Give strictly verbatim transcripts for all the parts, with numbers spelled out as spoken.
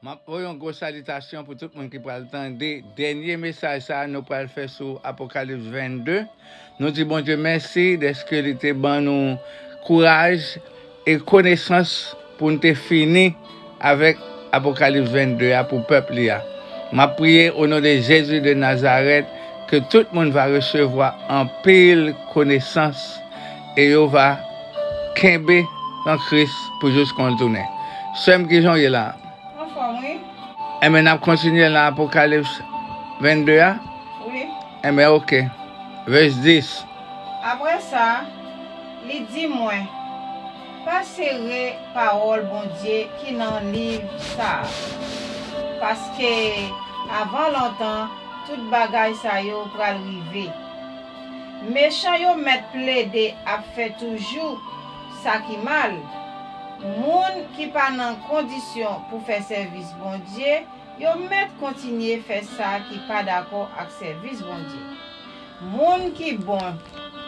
M ap voye yon gwo salitasyon pou tout moun ki pral tande dènye mesaj sa a nou pral fè sou Apokalips vennde. Nou di Bondye mèsi dèske li te ban nou kouraj e konesans pou n te fini avèk Apokalips vennde a pou pèp li a. M ap priye o non de Jezi de Nazarèt ke tout moun va resevwa anpil konesans e yo va kenbe nan Kris pou jis kon l tounen. Sè m, kijan w ye la? Anfòm, wi. Enben, n ap kontinye nan Apokalips vennde a? Wi. Enben, oke. Vès dis. Apre sa, li di mwen, pa sere pawòl Bondye ki nan liv sa a, paske avan lontan tout bagay sa yo pral rive. Mechan yo mèt plede ap fè toujou sa ki mal. Moun ki pa nan kondisyon pou fè sèvis Bondye, yo mèt kontinye fè sa ki pa dakò ak sèvis Bondye. Moun ki bon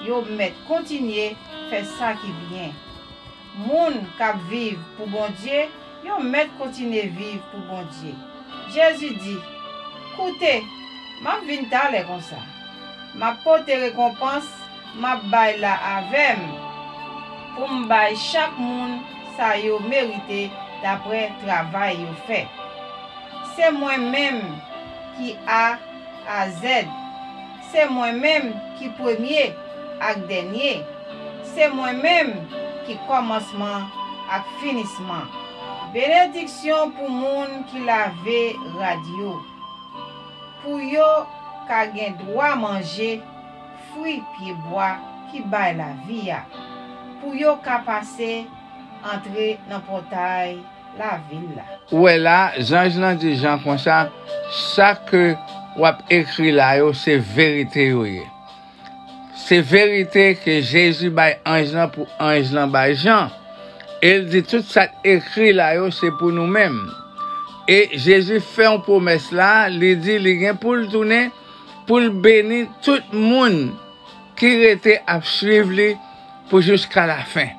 yo mèt kontinye fè sa ki byen. Moun k ap viv pou Bondye yo mèt kontinye viv pou Bondye. Jezi di, koute, m ap vin talè konsa. M ap pote rekonpans m ap bay la avè m pou m bay chak moun sa yo merite dapre travay yo fè. Se mwen menm ki A a Z. Se mwen menm ki premye ak dènye. Se mwen menm ki kòmansman ak finisman. Benediksyon pou moun ki lave rad yo, pou yo ka gen dwa manje fwi pyebwa ki bay lavi a, pou yo ka pase antre nan pòtay lavil la. Ou wè la, zanj lan di Jan konsa, sa ke w ap ekri la yo, se verite yo ye. Se verite ke Jezi bay anj lan pou anj lan bay Jan. E l di tout sa k ekri la yo, se pou nou menm. E Jezi fè yon pwomès la, li di li gen pou l tounen, pou l beni tout moun ki rete ap swiv li pou jiska lafen.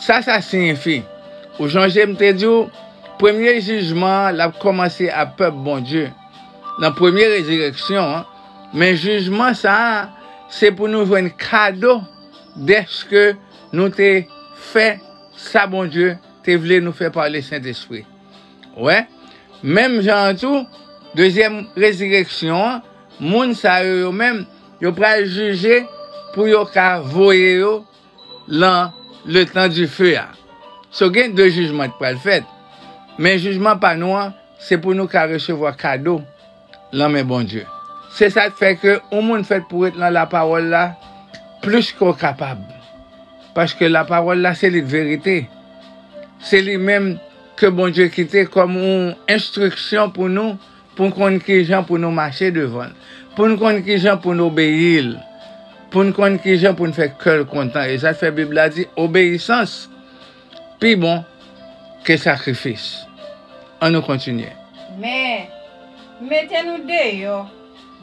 Sa sa siyifi? Ou sonje m te di w, premye jijman an, l ap kòmanse ak pèp Bondye, nan premye rezireksyon an, men jijman sa a, se pou nou jwenn kado dèske nou te fè sa Bondye te vle nou fè pa Lesentespri. Wè, menm jan an tou, dezyèm rezireksyon an, moun sa yo, yo menm, yo pral jije pou yo ka voye yo lan letan dife a. So, gen de jijman k pral fèt. Men jijman pa nou an, se pou nou ka resevwa kado lan men Bondye. Se sa k fè ke yon moun fèt pou ret lan lapawòl la plis ke w kapab. Paske lapawòl la, se li k verite. Se li menm ke Bondye kite kòm yon enstriksyon pou nou, pou n konn kijan pou nou mache devan l, pou n konn kijan pou n obeyi l, pou n konn kijan pou n fè kè l kontan. E sa k fè Bib la di, obeyisans pi bon ke sakrifis. Ann nou kontinye. Men, mete nou deyò,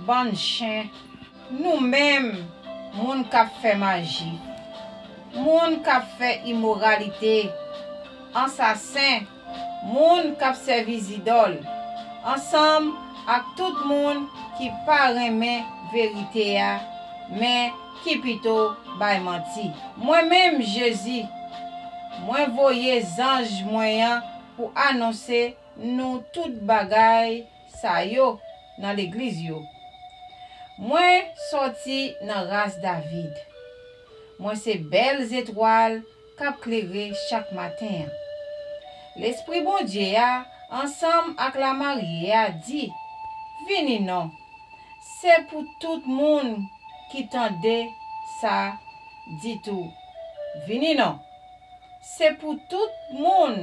bann chen, nou menm, moun k ap fè maji, moun k ap fè imoralite, ansasen, moun k ap sèvi zidòl, ansanm ak tout moun ki pa renmen verite a, men ki pito bay manti. Mwen menm, Jezi, mwen voye zanj mwen an pou anonse nou tout bagay sa yo nan legliz yo. Mwen sòti nan ras David. Mwen se bèl zetwal k ap klere chak maten an. Lespri Bondye a ansanm ak lamarye a di, vini non. Se pou tout moun ki tande sa di tou, vini non. Se pou tout moun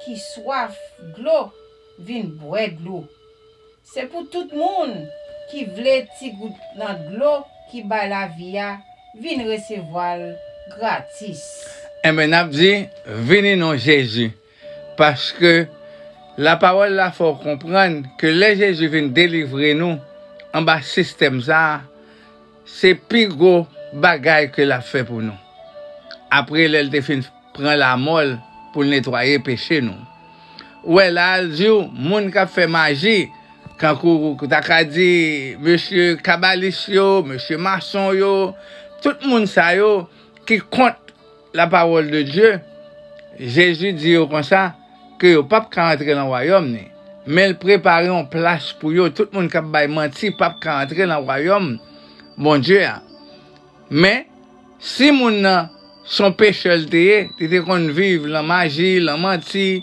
ki swaf dlo vin bwè dlo. Se pou tout moun ki vle ti gout nan dlo ki bay lavi a vin resevwa l gratis. Enben, n ap di, vini non Jezi. Paske lapawòl la fè w konprann ke lè Jezi vin delivre nou anba sistèm sa a, se pi gwo bagay ke l ap fè pou nou. Apre lè l te fin pran lamò l pou l netwaye peche nou. Ou wè la, l di w, moun k ap fè maji, kankou ou ta ka di, mesye kabalis yo, mesye mason yo, tout moun sa yo ki kont la parole de Dieu, Jezi di yo konsa, ke yo p ap ka antre nan wayòm ni. Men l prepare yon plas pou yo. Tout moun k ap bay manti p ap ka antre nan wayòm Bondye a. Men, si moun nan se yon pechè l te ye, li te konn viv lan maji, lan manti,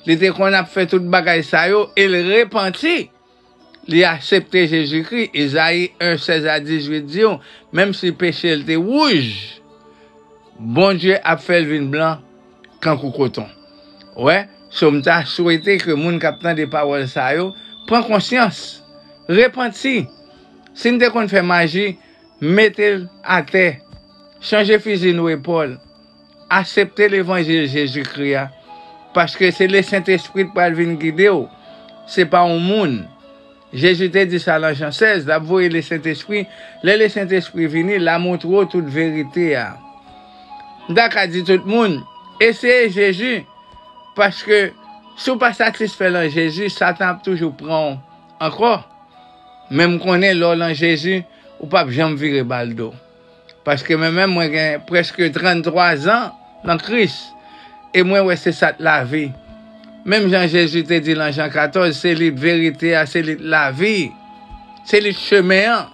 li te konn ap fè tout bagay sa yo, e l repanti, li aksepte Jezikri, Ezayi en, sèz a dizuit di w, menm si peche l te wouj, Bondye ap fè l vin blan kankou koton. Wè, so m ta swete ke moun k ap tande pawòl sa yo pran konsyans, repanti. Si n te konn fè maji, mete l atè, chanje fizi nou epòl, aksepte levanjil Jezikri a, paske se Lesentespri k pral vin gide w, se pa yon moun. Jezi te di sa lan Jan sèz, l ap voye Lesentespri. Lè Lesentespri vini, l a montre w tout verite a. M ta ka di tout moun, eseye Jezi, paske si w pa satisfè lan Jezi, Satan ap toujou pran w ankò. Men m konnen lè w lan Jezi, ou p ap janm vire ba l do. Paske mwen menm, mwen gen prèske tranntwa zan nan Kris. E mwen wè se sa k lavi. Menm jan Jezi te di lan Jan katòz, se li k verite a, se li k lavi, se li k chemen an.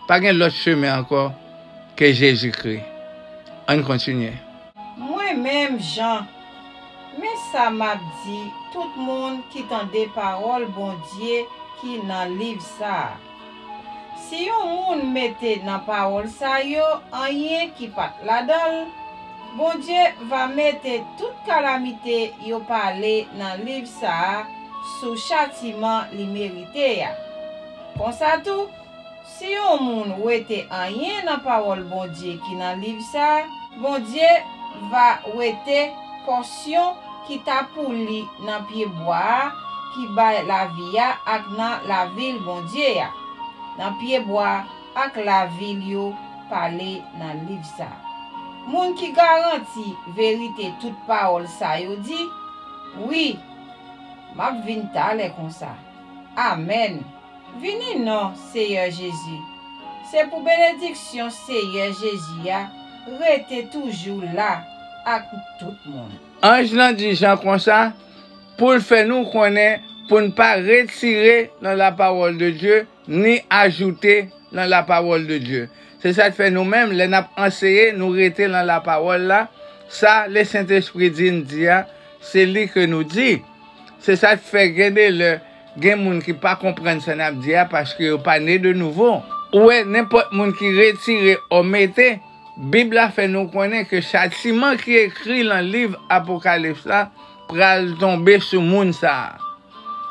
Pa gen lòt chemen ankò ke Jezikri. Ann kontinye. Mwen menm, Jan, men sa m ap di tout moun ki tande pawòl Bondye ki nan liv sa a. Si yon moun mete nan pawòl sa yo anyen ki pa t ladan l, Bondye va mete tout kalamite yo pale nan liv sa a sou chatiman li merite a. Konsa tou, si yon moun wete anyen nan pawòl Bondye ki nan liv sa a, Bondye va wete pòsyon ki ta pou li nan pyebwa a ki bay lavi a ak nan lavil Bondye a, nan pyebwa ak lavil yo pale nan liv sa a. Moun ki garanti verite tout pawòl sa yo di, wi, m ap vin talè konsa. Amèn. Vini non, Seyè Jezi. Se pou benediksyon Seyè Jezi a rete toujou la ak tout moun. Anj lan di Jan konsa, pou l fè nou konnen pou n pa retire nan lapawòl de Dye, ni ajoute nan lapawòl de Dye. Se sa k fè nou menm, lè n ap anseye, nou rete nan lapawòl la. Sa Lesentespri di n di a, se li ke nou di. Se sa k fè gen de lè, gen moun ki pa konprann sa n ap di a paske yo pa ne de nouvo. Ou wè, nenpòt moun ki retire o mete, Bib la fè nou konnen ke chatiman ki ekri lan liv Apokalips la pral tonbe sou moun sa a.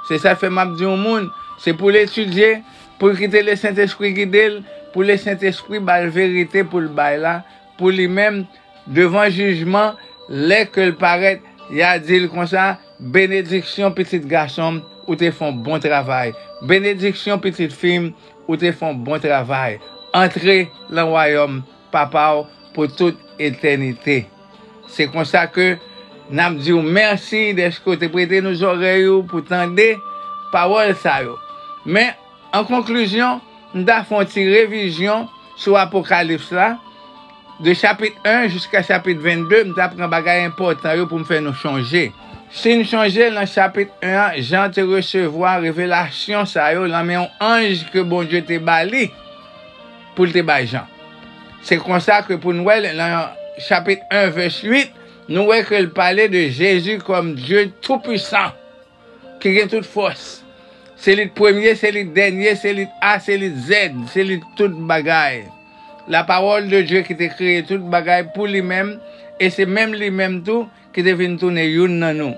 Se sa k fè m ap di yon moun, se pou l etidye, pou l kite Lesentespri gide l, pou Lesentespri ba l verite pou l bay la, pou li menm, devan jijman, lè ke l parèt, y a di l konsa, benediksyon pitit gason m, ou te fè yon bon travay. Benediksyon pitit fi m, ou te fè yon bon travay. Antre lan wayòm Papa w pou tout etènite. Se konsa ke n ap di w mèsi dèske w te prete nou zòrèy ou pou tande pawòl sa yo. Men, an konklizyon, m ta fè yon ti revizyon sou Apokalips la, de chapit en jiska chapit vennde, m ta pran bagay enpòtan yo pou m fè nou chonje. Si n chonje, lan chapit en an, Jan te resevwa revelasyon sa yo lan men yon anj ke Bondye te ba li pou l te bay Jan. Se konsa ke pou n wè l lan chapit en, vès uit, nou wè ke l pale de Jezi kòm Dye Toupisan, ki gen tout fòs. Se li k premye, se li k dènye, se li k A, se li k Z, se li k tout bagay. Lapawòl de Dye ki te kreye tout bagay pou li menm, e se menm li menm tou ki te vin tounen youn nan nou.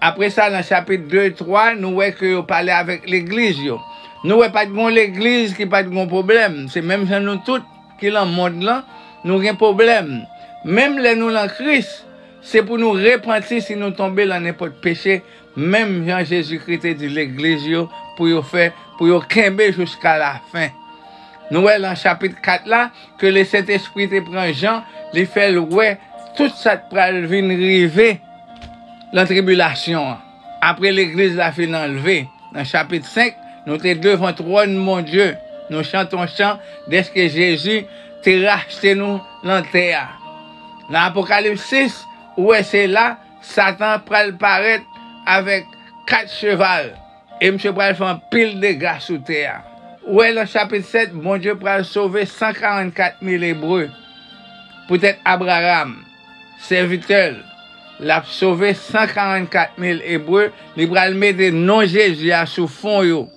Apre sa, nan chapit de, twa, nou wè ke yo pale avèk legliz yo. Nou wè pa t gen yon legliz ki pa t gen yon pwoblèm. Se menm jan nou tout ki lan mond lan, nou gen pwoblèm. Menm lè nou lan Kris, se pou nou repanti si nou tonbe lan nenpòt peche, menm jan Jezikri te di legliz yo pou yo fè, pou yo kenbe jiska lafen. Nou wè lan chapit kat la, ke Lesentespri te pran Jan, li fè l wè tout sa k pral vin rive lan tribilasyon an. Apre legliz la fin anlve, nan chapit senk, nou te devan twòn Bondye. Nou chante yon chan dèske Jezi te rachte nou nan tè a. Nan Apokalips sis, ou wè se la Satan pral parèt avèk kat cheval. E misye pral fè anpil dega sou tè a. Ou wè nan chapit sèt, Bondye pral sove san karannkat mil Ebre. Poutèt Abraram, sèvitè l, l ap sove san karannkat mil Ebre, li pral mete non Jezi a sou fwon yo.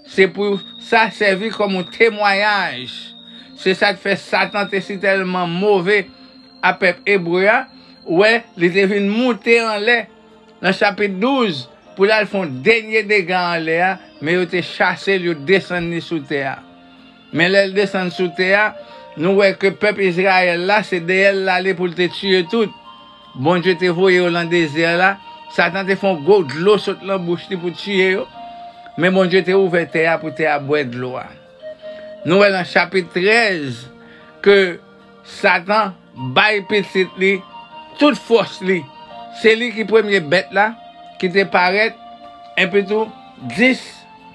Se pou sa sèvi kòm yon temwayaj. Se sa k fè Satan te sitèlman move a pèp ebre a. Ou wè, li te vin moute anlè nan chapit douz pou l al fè yon dènye dega anlè a, men yo te chase l, yo desann li sou tè a. Men lè l desann sou tè a, nou wè ke pèp Izrayèl la, se dèyè l l ale pou l te tiye tout. Bondye te voye yo nan dezè la. Satan te fè yon gwo dlo sot nan bouch li pou tiye yo. Men Bondye te ouvè tè a pou tè a bwè dlo a. Nou wè nan chapit trèz ke Satan bay pitit li tout fòs li. Se li ki premye bèt la ki te parèt, epi tou dis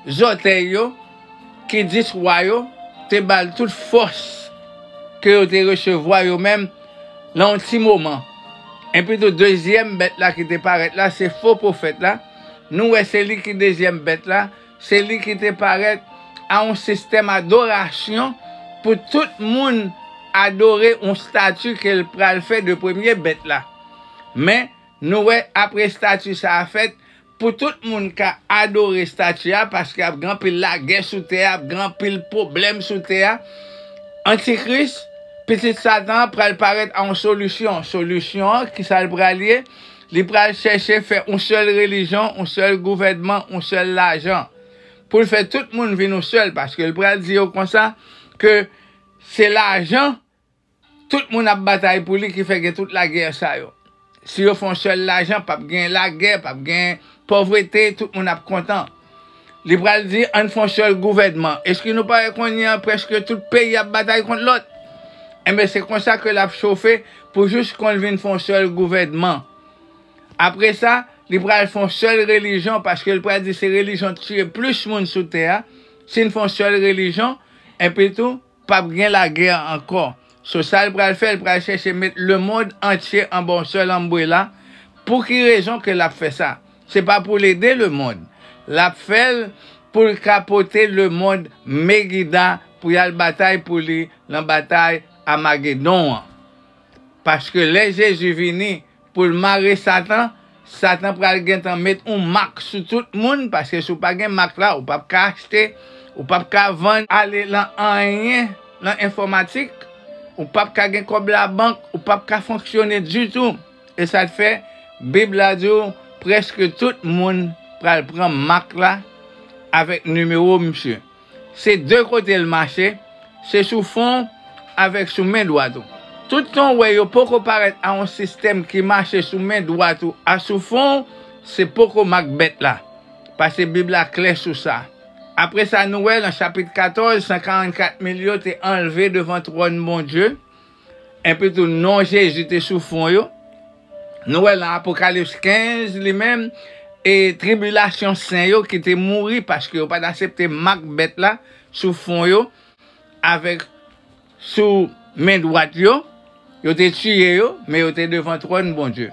zòtèy yo, ki dis wa yo, te ba l tout fòs ke yo te resevwa yo menm nan yon ti moman. Epi tou dezyèm bèt la ki te parèt la, se fo pwofèt la. Nou wè se li ki dezyèm bèt la, se li ki te parèt a yon sistèm adorasyon pou tout moun adore yon estati ke l pral fè de premye bèt la. Men, nou wè apre estati sa a fèt, pou tout moun ka adore estati a, paske ap gen anpil lagè sou tè a, ap gen anpil pwoblèm sou tè a. Antikris, pitit Satan an, pral parèt a yon solisyon. Solisyon an, ki sa l pral ye? Li pral chèche fè yon sèl relijyon, yon sèl gouvènman, yon sèl lajan. Pou l fè tout moun vin yon sèl, paske l pral di yo konsa ke se lajan, tout moun ap batay pou li ki fè gen tout lagè sa yo. Si yo fè yon sèl lajan, p ap gen lagè, p ap gen pòvrete, tout moun ap kontan. Li pral di, ann fè yon sèl gouvènman. Èske nou pa wè kounye a prèske tout peyi ap batay kont lòt? Enben, se konsa ke l ap chofe pou jis konn vin fè yon sèl gouvènman. Apre sa, li pral fè yon sèl relijyon, paske l pral di se relijyon k tiye plis moun sou tè a. Si n fè yon sèl relijyon, epi tou, p ap gen lagè ankò. So, sa l pral fè, l pral chèche met lemonn antye anba yon sèl anbrela. Pou ki rezon ke l ap fè sa? Se pa pou l ede lemonn. L ap fè l pou l ka pote lemonn Megida pou y al batay pou li nan batay Amagedon an. Paske lè Jezi vini pou l mare Satan, Satan pral gentan met yon mak sou tout moun, paske si w pa gen mak la, ou p ap ka achte, ou p ap ka vann, ale lan anyen, lan enfòmatik, ou p ap ka gen kòb labank, ou p ap ka fonksyone ditou. E sa k fè, Bib la di w, prèske tout moun pral pran mak la avèk nimewo misye. Se de kote l mache, se sou fwon w avèk sou men dwat ou. Tout tan w wè yo poko parèt a yon sistèm ki mache sou men dwat ou a sou fwon w, se poko mak bèt la. Paske Bib la klè sou sa. Apre sa, nou wè nan chapit katòz, san karannkat mil yo te anlve devan twòn Bondye. Epi tou, non Jezi te sou fwon yo. Nou wè nan Apokalips kenz, li menm, e tribilasyon sen yo ki te mouri paske yo pa t aksepte mak bèt la sou fwon yo, avèk sou men dwat yo, yo te tiye yo, men yo te devan twòn Bondye.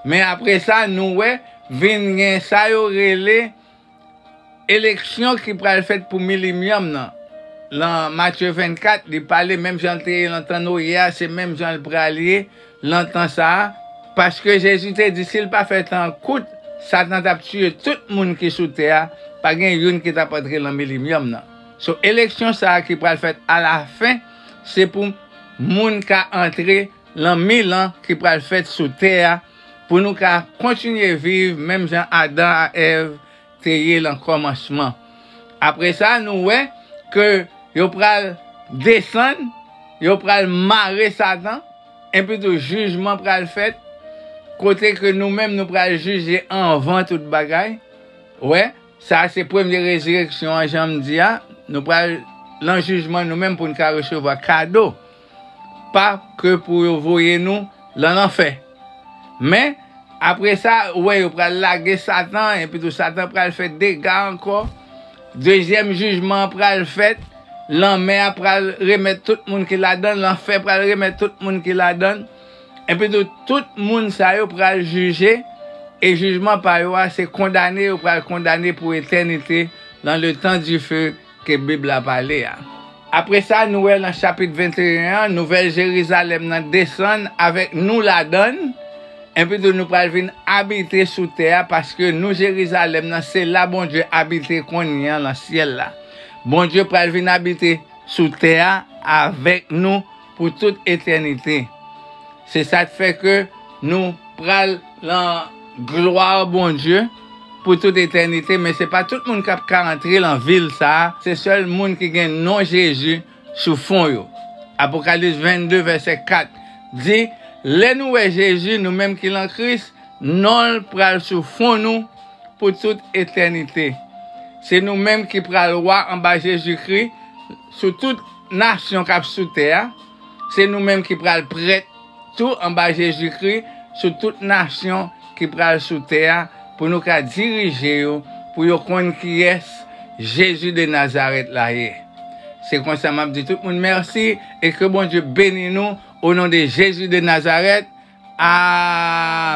Men apre sa, nou wè, vin gen sa yo rele eleksyon ki pral fèt pou milenyòm nan. Nan Matye vennkat, li pale menm jan l te ye nan tan Noye a, se menm jan l pral ye nan tan sa a, paske Jezi te di si l pa fè tan an kout, Satan t ap tiye tout moun ki sou tè a, pa gen youn ki t ap antre nan milenyòm nan. So, eleksyon sa a ki pral fèt alafen, se pou moun ka antre nan mil an ki pral fèt sou tè a, pou nou ka kontinye viv menm jan Adan ak Èv te ye lan kòmansman. Apre sa, nou wè ke yo pral desann, yo pral mare Satan, epi tou jijman pral fèt, kote ke nou menm nou pral jije anvan tout bagay. Wè, sa a se premye rezireksyon an, jan m di a, nou pral lan jijman nou menm pou n ka resevwa kado. Pa ke pou yo voye nou lan lanfè. Men, Apre sa, ou wè, yo pral lage Satan, epi tou Satan pral fè dega ankò. Dezyèm jijman an pral fèt. Lanmè a pral remèt tout moun ki ladan l, lanfè pral remèt tout moun ki ladan l. Epi tou, tout moun sa yo pral jije, e jijman pa yo a, se kondane yo pral kondane pou etènite, dans le temps du feu ke Bib la pale a. Apre sa, nou wè nan chapit venteyen an, Nouvèl Jerizalèm nan desann avèk nou ladan l. Epi tou, nou pral vin abite sou tè a, paske nou Jerizalèm nan, se la Bondye abite kounye a nan syèl la. Bondye pral vin abite sou tè a avèk nou pou tout etènite. Se sa k fè ke nou pral nan glwa Bondye pou tout etènite, men se pa tout moun k ap ka antre nan vil sa a, se sèl moun ki gen non Jezi sou fwon yo. Apokalips vennde, vèsè kat di, lè nou wè Jezi, nou menm ki lan Kris, non l pral sou fwon nou pou tout etènite. Se nou menm ki pral wa anba Jezikri sou tout nasyon k ap sou tè a. Se nou menm ki pral prèt tou anba Jezikri sou tout nasyon ki pral sou tè a, pou nou ka dirije yo, pou yo konn kiyès Jezi de Nazarèt la ye. Se konsa m ap di tout moun mèsi e ke Bondye beni nou, o non de Jezi de Nazarèt. Amèn.